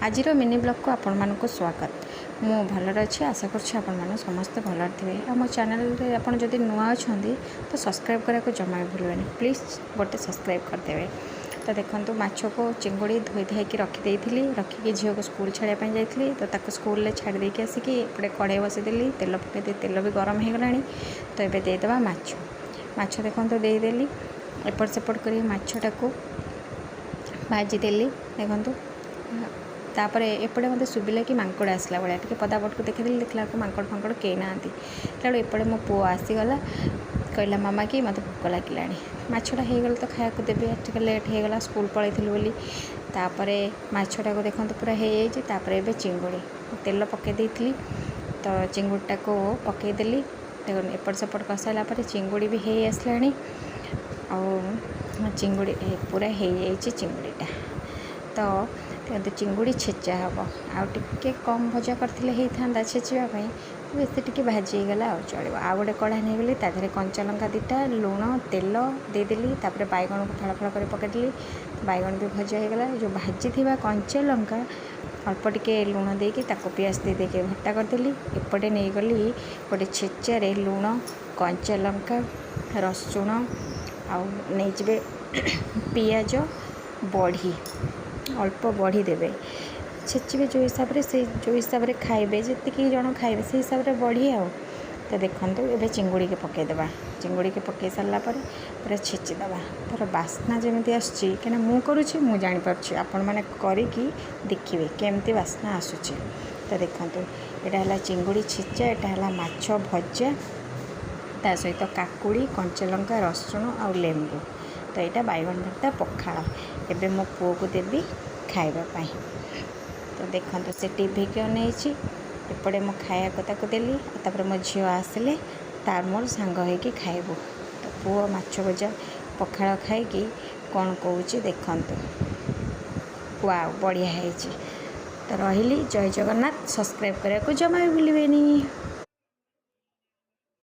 ଆଜିର ମିନି ବ୍ଲଗ୍କୁ ଆପଣମାନଙ୍କୁ ସ୍ୱାଗତ। ମୁଁ ଭଲରେ ଅଛି, ଆଶା କରୁଛି ଆପଣମାନେ ସମସ୍ତେ ଭଲରେ ଥିବେ। ଆଉ ମୋ ଚ୍ୟାନେଲରେ ଆପଣ ଯଦି ନୂଆ ଅଛନ୍ତି ତ ସବସ୍କ୍ରାଇବ୍ କରିବାକୁ ଜମା ବି ଭୁଲିବେନି। ପ୍ଲିଜ୍ ଗୋଟେ ସବସ୍କ୍ରାଇବ୍ କରିଦେବେ। ତ ଦେଖନ୍ତୁ, ମାଛକୁ ଚିଙ୍ଗୁଡ଼ି ଧୋଇ ଧାଇକି ରଖିଦେଇଥିଲି। ରଖିକି ଝିଅକୁ ସ୍କୁଲ ଛାଡ଼ିବା ପାଇଁ ଯାଇଥିଲି। ତ ତାକୁ ସ୍କୁଲରେ ଛାଡ଼ି ଦେଇକି ଆସିକି ଏପଟେ କଢ଼େଇ ବସେଇଦେଲି, ତେଲ ପକାଇ, ତେଲ ବି ଗରମ ହେଇଗଲାଣି। ତ ଏବେ ଦେଇଦେବା ମାଛ। ମାଛ ଦେଖନ୍ତୁ, ଦେଇଦେଲି। ଏପଟ ସେପଟ କରି ମାଛଟାକୁ ଭାଜିଦେଲି ଦେଖନ୍ତୁ। ତାପରେ ଏପଟେ ମୋତେ ଶୁଭିଲା କି ମାଙ୍କଡ଼ ଆସିଲା ଭଳିଆ। ଟିକେ ପଦାପଟକୁ ଦେଖିଦେଲି, ଦେଖିଲା ବେଳକୁ ମାଙ୍କଡ଼ ଫାଙ୍କଡ଼ କେହି ନାହାନ୍ତି। ତେଣୁ ଏପଟେ ମୋ ପୁଅ ଆସିଗଲା, କହିଲା ମାମା କି ମୋତେ ଭୋକ ଲାଗିଲାଣି। ମାଛଟା ହେଇଗଲେ ତ ଖାଇବାକୁ ଦେବି। ଟିକେ ଲେଟ୍ ହେଇଗଲା ସ୍କୁଲ ପଳେଇଥିଲୁ ବୋଲି। ତାପରେ ମାଛଟାକୁ ଦେଖନ୍ତୁ, ପୁରା ହେଇଯାଇଛି। ତାପରେ ଏବେ ଚିଙ୍ଗୁଡ଼ି, ତେଲ ପକାଇ ଦେଇଥିଲି, ତ ଚିଙ୍ଗୁଡ଼ିଟାକୁ ପକାଇଦେଲି। ଦେଖନ୍ତୁ, ଏପଟ ସେପଟ କରିସାରିଲା ପରେ ଚିଙ୍ଗୁଡ଼ି ବି ହେଇ ଆସିଲାଣି। ଆଉ ଚିଙ୍ଗୁଡ଼ି ପୁରା ହେଇଯାଇଛି ଚିଙ୍ଗୁଡ଼ିଟା। ତ ଦେଖନ୍ତୁ, ଚିଙ୍ଗୁଡ଼ି ଛେଚା ହେବ। ଆଉ ଟିକେ କମ୍ ଭଜା କରିଥିଲେ ହେଇଥାନ୍ତା ଛେଚିବା ପାଇଁ, ବେଶୀ ଟିକେ ଭାଜି ହେଇଗଲା ଆଉ ଚଳିବ। ଆଉ ଗୋଟେ କଢ଼ା ନେଇଗଲି, ତା ଦେହରେ କଞ୍ଚା ଲଙ୍କା ଦୁଇଟା, ଲୁଣ, ତେଲ ଦେଇଦେଲି। ତାପରେ ବାଇଗଣକୁ ଫାଳ ଫାଳ କରି ପକାଇଦେଲି। ବାଇଗଣ ବି ଭଜା ହେଇଗଲା। ଯେଉଁ ଭାଜିଥିବା କଞ୍ଚା ଲଙ୍କା ଅଳ୍ପ ଟିକେ ଲୁଣ ଦେଇକି ତାକୁ ପିଆଜ ଦେଇ ଦେଇକି ଭର୍ତ୍ତା କରିଦେଲି। ଏପଟେ ନେଇଗଲି ଗୋଟେ ଛେଚାରେ ଲୁଣ, କଞ୍ଚା ଲଙ୍କା, ରସୁଣ ଆଉ ନେଇଯିବେ ପିଆଜ, ବଢ଼ି, ଅଳ୍ପ ବଢ଼ି ଦେବେ। ଛେଚିବେ ଯେଉଁ ହିସାବରେ, ସେଇ ଯେଉଁ ହିସାବରେ ଖାଇବେ, ଯେତିକି ଜଣ ଖାଇବେ ସେଇ ହିସାବରେ ବଢ଼ି। ଆଉ ତ ଦେଖନ୍ତୁ, ଏବେ ଚିଙ୍ଗୁଡ଼ିକି ପକାଇଦେବା। ଚିଙ୍ଗୁଡ଼ିକି ପକାଇ ସାରିଲା ପରେ ପୁରା ଛେଚିଦେବା। ତା'ର ବାସ୍ନା ଯେମିତି ଆସୁଛି, କାହିଁକିନା ମୁଁ କରୁଛି, ମୁଁ ଜାଣିପାରୁଛି। ଆପଣମାନେ କରିକି ଦେଖିବେ କେମିତି ବାସ୍ନା ଆସୁଛି। ତ ଦେଖନ୍ତୁ, ଏଇଟା ହେଲା ଚିଙ୍ଗୁଡ଼ି ଛେଚା, ଏଇଟା ହେଲା ମାଛ ଭଜା, ତା ସହିତ କାକୁଡ଼ି, କଞ୍ଚାଲଙ୍କା, ରସୁଣ ଆଉ ଲେମ୍ବୁ। ତ ଏଇଟା ବାଇଗଣ ଭର୍ତ୍ତା, ପଖାଳ। ଏବେ ମୋ ପୁଅକୁ ଦେବି ଖାଇବା ପାଇଁ। ତ ଦେଖନ୍ତୁ, ସେ ଟିଭିକି ଅନେଇଛି। ଏପଟେ ମୁଁ ଖାଇବାକୁ ତାକୁ ଦେଲି। ତାପରେ ମୋ ଝିଅ ଆସିଲେ ତାର ମୋର ସାଙ୍ଗ ହେଇକି ଖାଇବୁ। ତ ପୁଅ ମାଛ ଭଜା ପଖାଳ ଖାଇକି କ'ଣ କହୁଛି ଦେଖନ୍ତୁ। ୱାଓ, ବଢ଼ିଆ ହେଇଛି। ତ ରହିଲି, ଜୟ ଜଗନ୍ନାଥ। ସବସ୍କ୍ରାଇବ୍ କରିବାକୁ ଜମା ବି ଭୁଲିବେନି।